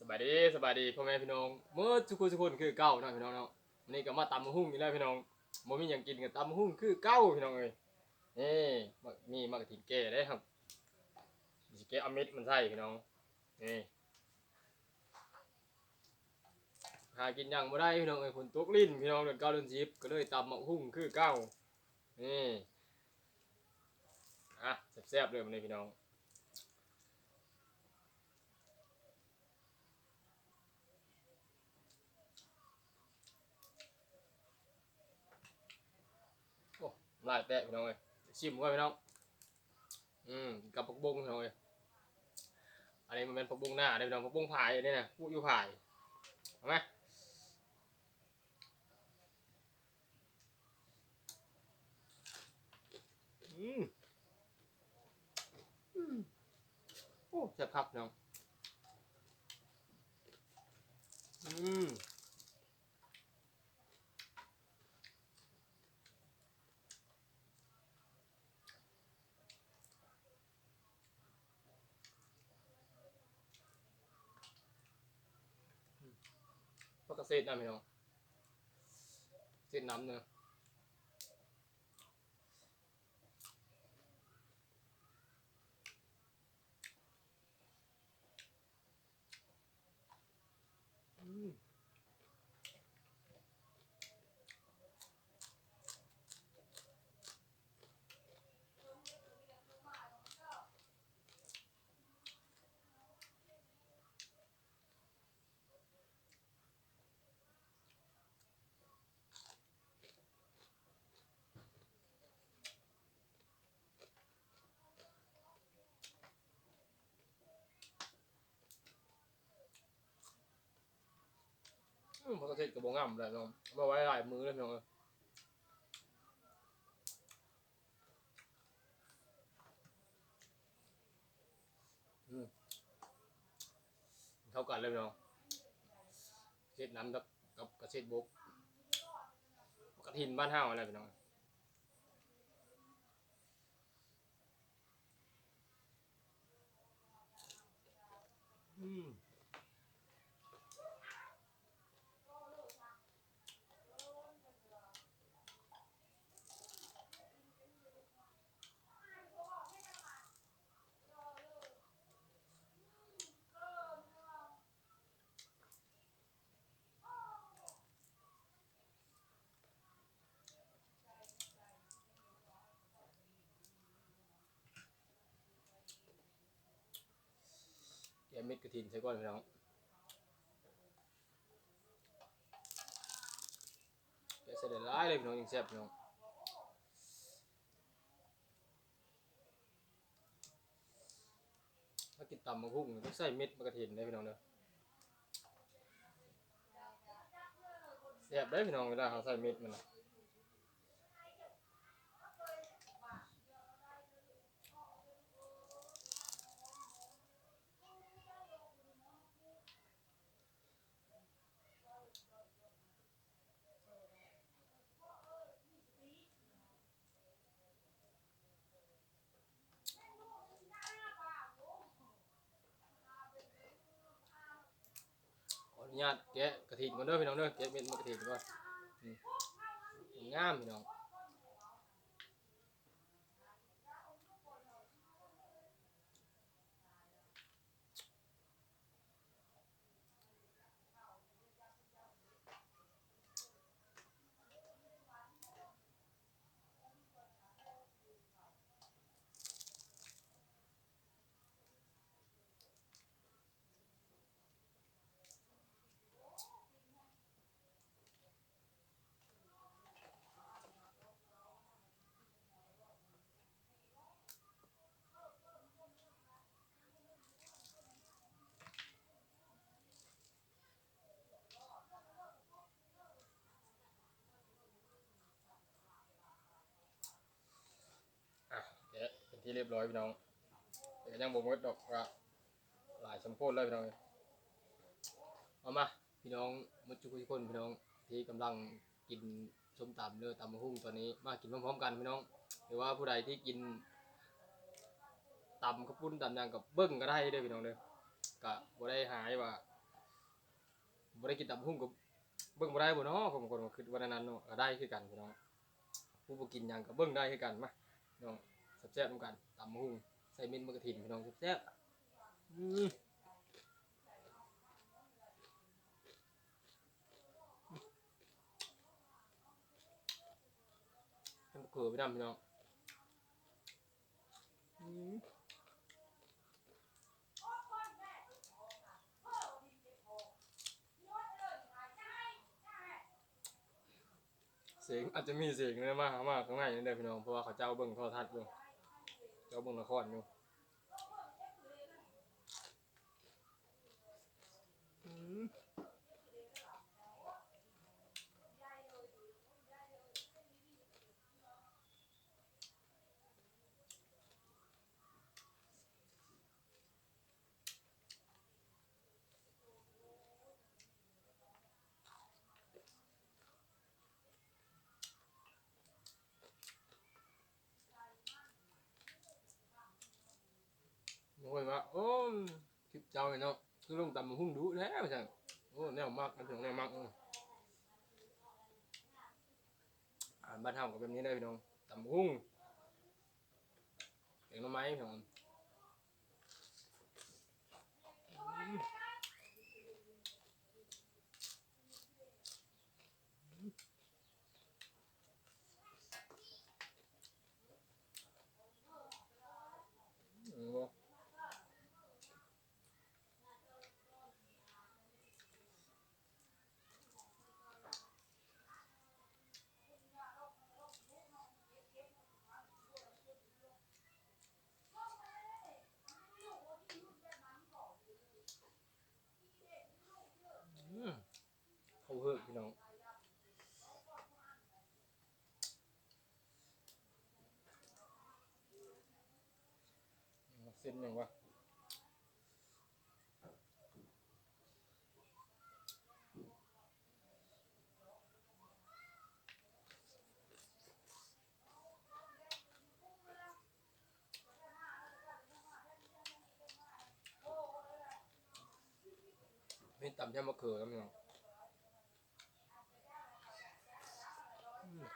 ສະບາຍດີ ສະບາຍດີພໍ່ແມ່ພີ່ນ້ອງໝົດທຸກຄົນທຸກຄົນຄືເກົ່າເນາະພີ່ນ້ອງເນາະ. ມື້ນີ້ກໍມາຕຳບັກຫຸ່ງອີກແລ້ວພີ່ນ້ອງ, ບໍ່ມີຫຍັງກິນກໍຕຳບັກຫຸ່ງຄືເກົ່າພີ່ນ້ອງເອີຍ. ນີ້ ມີໝາກກະຖິນແກ່ເດ້ ຊິແກະເອົາເມັດມັນໃສ່ພີ່ນ້ອງ. ນີ້ ຫາກິນຫຍັງບໍ່ໄດ້ພີ່ນ້ອງເອີຍ, ຝົນຕົກລິນພີ່ນ້ອງ, ເດືອນເກົ້າເດືອນສິບ ກໍເລີຍຕຳບັກຫຸ່ງຄືເກົ່າ. ນີ້ ອ່ະ ແຊບໆເລີຍມື້ນີ້ພີ່ນ້ອງ. ໂອ້ ນ້ຳລາຍແຕກພີ່ນ້ອງເອີຍ, ຊິມກ່ອນພີ່ນ້ອງ. ອືມ ກັບຜັກບົ້ງພີ່ນ້ອງເອີຍ. ອັນນີ້ມັນແມ່ນຜັກບົ້ງໜ້າເດ້ພີ່ນ້ອງ, ຜັກບົ້ງພາຍອັນນີ້ນະ, ປູກຢູ່ພາຍ. ເອົາມາ. ອືມ ອືມ ໂອ້ ແຊບຄັກພີ່ນ້ອງ. ອືມ ຜັກກະເສດນຳພີ່ນ້ອງ, ເສດນຳເດີ. ອືມ ອືມ ຜັກກະເສດກໍບໍ່ງາມແລ້ວເນາະ, ເອົາໄວ້ຫຼາຍມື້ເລີຍພີ່ນ້ອງເອີຍ. ອືມ ເຂົ້າກັນເລີຍພີ່ນ້ອງ, ເສດນຳກັບ ກັບກະເສດບົກ, ກະຖິນບ້ານເຮົາຫັ້ນແຫຼະພີ່ນ້ອງ. ອືມ ແກະເມັດກະຖິນໃສ່ກ່ອນພີ່ນ້ອງ, ແກະໃສ່ຫຼາຍໆເລີຍພີ່ນ້ອງ ຈັ່ງແຊບພີ່ນ້ອງ. ຖ້າກິນຕຳບັກຫຸ່ງຕ້ອງໃສ່ເມັດໝາກກະຖິນເດ້ພີ່ນ້ອງເດີ, ແຊບເດ້ພີ່ນ້ອງ ເວລາເຮົາໃສ່ເມັດມັນນະ. ຂໍອະນຸຍາດແກະກະຖິນກ່ອນເດີພີ່ນ້ອງເດີ, ແກະເມັດໝາກກະຖິນກ່ອນ. ນີ້ ງາມພີ່ນ້ອງ. ອ່ະ ແກະເປັນທີ່ຮຽບຮ້ອຍພີ່ນ້ອງ, ແຕ່ກໍຍັງບໍ່ໝົດດອກ ກໍຫຼາຍສົມຄວນເລີຍພີ່ນ້ອງ. ເອົາມາ ພີ່ນ້ອງໝົດທຸກຄົນພີ່ນ້ອງ ທີ່ກຳລັງກິນສົ້ມຕຳເດີ ຕຳບັກຫຸ່ງຕອນນີ້ ມາກິນພ້ອມໆກັນພີ່ນ້ອງ. ຫຼືວ່າຜູ້ໃດທີ່ກິນຕຳເຂົ້າປຸ້ນຕຳຫຍັງກໍເບິ່ງກໍໄດ້ເດີພີ່ນ້ອງເດີ, ກະບໍ່ໄດ້ຮ້າຍວ່າ ບໍ່ໄດ້ກິນຕຳບັກຫຸ່ງກໍເບິ່ງບໍ່ໄດ້ບໍ່ເນາະ ບາງຄົນກໍຄິດວ່າແນວນັ້ນເນາະ ກໍໄດ້ຄືກັນພີ່ນ້ອງ ຜູ້ບໍ່ກິນຫຍັງກໍເບິ່ງໄດ້ຄືກັນ ມາພີ່ນ້ອງ ແຊບໆນຳກັນ ຕຳບັກຫຸ່ງໃສ່ເມັດໝາກກະຖິນພີ່ນ້ອງ ແຊບໆ ອືມ ໃສ່ໝາກເຂືອໄປນຳພີ່ນ້ອງ ອືມ ສຽງອາດຈະມີສຽງມາ ມາຂ້າງໃນນີ້ເດີພີ່ນ້ອງ ເພາະວ່າເຂົາເຈົ້າເບິ່ງໂທລະທັດຢູ່ ເຈົ້າເບິ່ງລະຄອນຢູ່ ອືມ ບາງຄົນວ່າ ໂອ້ ຄລິບເຈົ້ານີ້ເນາະ ຄືລົງຕຳບັກຫຸ່ງດຸແທ້ ວ່າຊັ້ນ ໂອ້ ແນວມັກ ແນວມັກ ອາຫານບ້ານເຮົາກໍແບບນີ້ເດີພີ່ນ້ອງ ຕຳບັກຫຸ່ງ ແກງໜໍ່ໄມ້ພີ່ນ້ອງ ອືມ ອືມ ອືມ ເຂົ້າເຮີບພີ່ນ້ອງ ເສັ້ນຫຍັງວະ? ມີຕຳແຈ່ວມະເຂືອນຳພີ່ນ້ອງ ອືມ.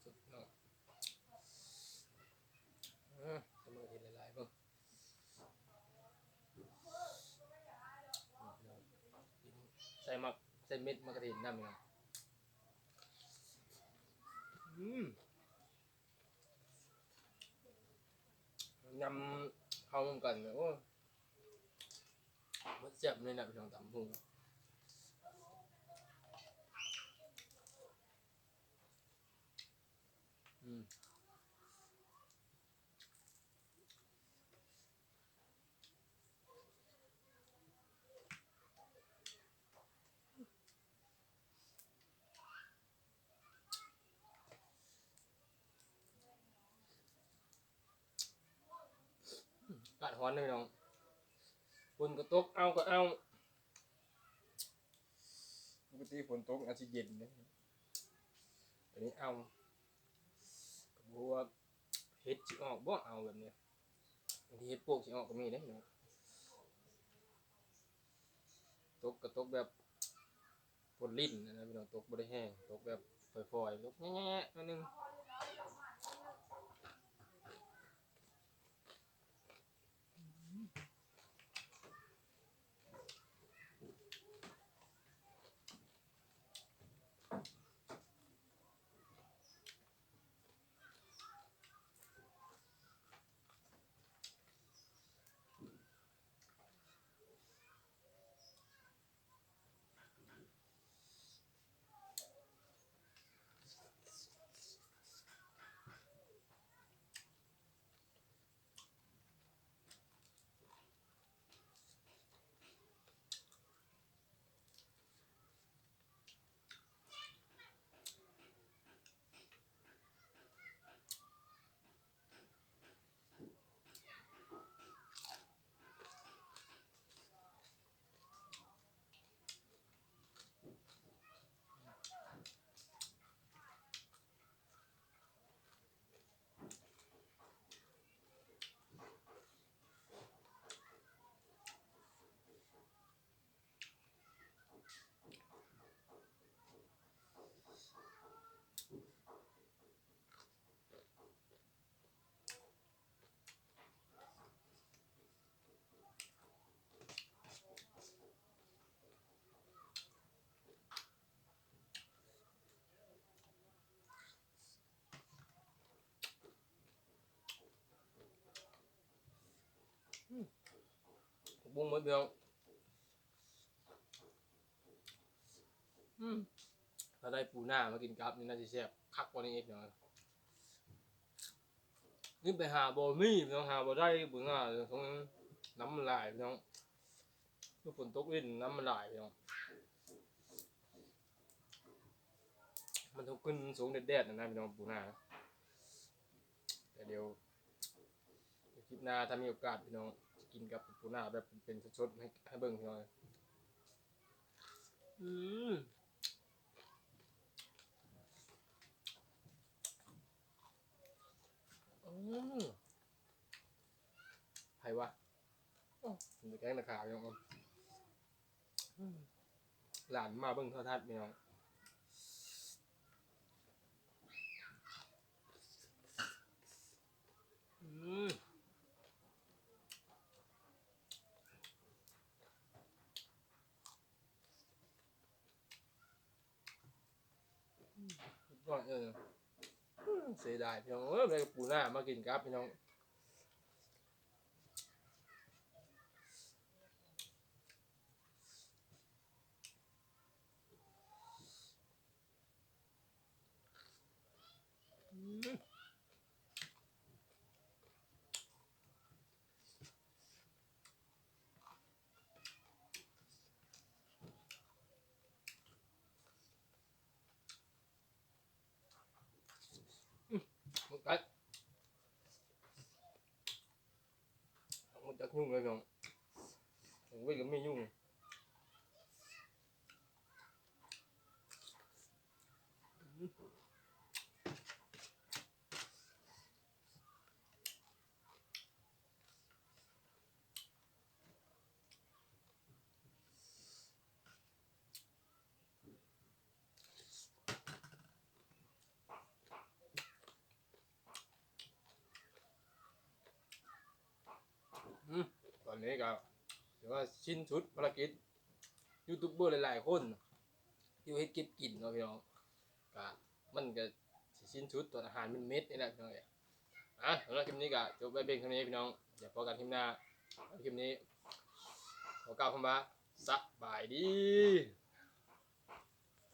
ສຸດຍອດ ເອີ ໃສ່ໝາກກະຖິນຫຼາຍໆເບິ່ງ ໃສ່ໝາກ ໃສ່ເມັດໝາກກະຖິນນຳພີ່ນ້ອງ ອືມ. ຍຳເຂົ້ານຳກັນ ໂອ້ ມັນແຊບເລີຍນະ ພີ່ນ້ອງ ຕຳບັກຫຸ່ງ ອືມ. ອາກາດຮ້ອນເດີພີ່ນ້ອງ ຝົນກໍຕົກ ເອົາກໍເອົາ ປົກກະຕິຝົນຕົກອາດຊິເຢັນເດ້ ອັນນີ້ເອົາ ກໍບໍ່ຮູ້ວ່າເຫັດຊິອອກບໍ່ ເອົາແບບນີ້ ບາງທີເຫັດປວກຊິອອກກໍມີເດ້ ຕົກກໍຕົກແບບ ຝົນລິນນະພີ່ນ້ອງ ຕົກບໍ່ໄດ້ແຮງ ຕົກແບບຝອຍໆ ຕົກແຍະໆ ໜ້ອຍໜຶ່ງ. ອື ປຸງໝົດພີ່ນ້ອງ. ອືມ ຖ້າໄດ້ປູນາມາກິນກັບນີ້ ໜ້າຊິແຊບຄັກກວ່ານີ້ອີກພີ່ນ້ອງ. ນີ້ໄປຫາບໍ່ມີພີ່ນ້ອງ ຫາບໍ່ໄດ້ປູນາ ຊ່ວງນີ້ນ້ຳມັນຫຼາຍພີ່ນ້ອງ. ຄືຝົນຕົກລິນນ້ຳມັນຫຼາຍພີ່ນ້ອງ. ມັນຕ້ອງຂຶ້ນຊ່ວງແດດໆ ນັ້ນນະພີ່ນ້ອງ ປູນາ. ແຕ່ດຽວ ດຽວຄລິບໜ້າ ຖ້າມີໂອກາດພີ່ນ້ອງ ຊິກິນກັບປູນາແບບເປັນໆ ສົດໆ ໃຫ້ ໃຫ້ເບິ່ງພີ່ນ້ອງ. ອືມ ອືມ ໃຜວະ? ໂອ້ ເປັນແກງນາຂາວພີ່ນ້ອງ. ອືມ ຫຼານມາເບິ່ງໂທລະທັດພີ່ນ້ອງ. ອືມ ສຸດຍອດເລີຍ. ເສຍດາຍພີ່ນ້ອງເອີຍ ໄດ້ແຕ່ປູນາມາກິນກັບພີ່ນ້ອງ. ອືມ ອືມ ໝົດແລ້ວ ໝົດຈັກຍຸງເລີຍພີ່ນ້ອງ. ໂອ້ຍ ກໍມີຍຸງ. ອືມ ຕອນນີ້ກໍຖືວ່າສິ້ນສຸດພາລະກິດ ຢູທູບເບີຫຼາຍໆຄົນ ຢູ່ເຮັດກິນກິນເນາະພີ່ນ້ອງ. ກະ ມັນກະຊິສິ້ນສຸດຕອນອາຫານມັນເໝັດນີ້ແຫຼະພີ່ນ້ອງເອີຍ. ອ່ະ ສຳລັບຄລິບນີ້ກະຈົບໄວ້ພຽງເທົ່ານີ້ພີ່ນ້ອງ. ດຽວພໍ້ກັນຄລິບໜ້າ. ຄລິບນີ້ຂໍກ່າວຄຳວ່າ ສະບາຍດີ.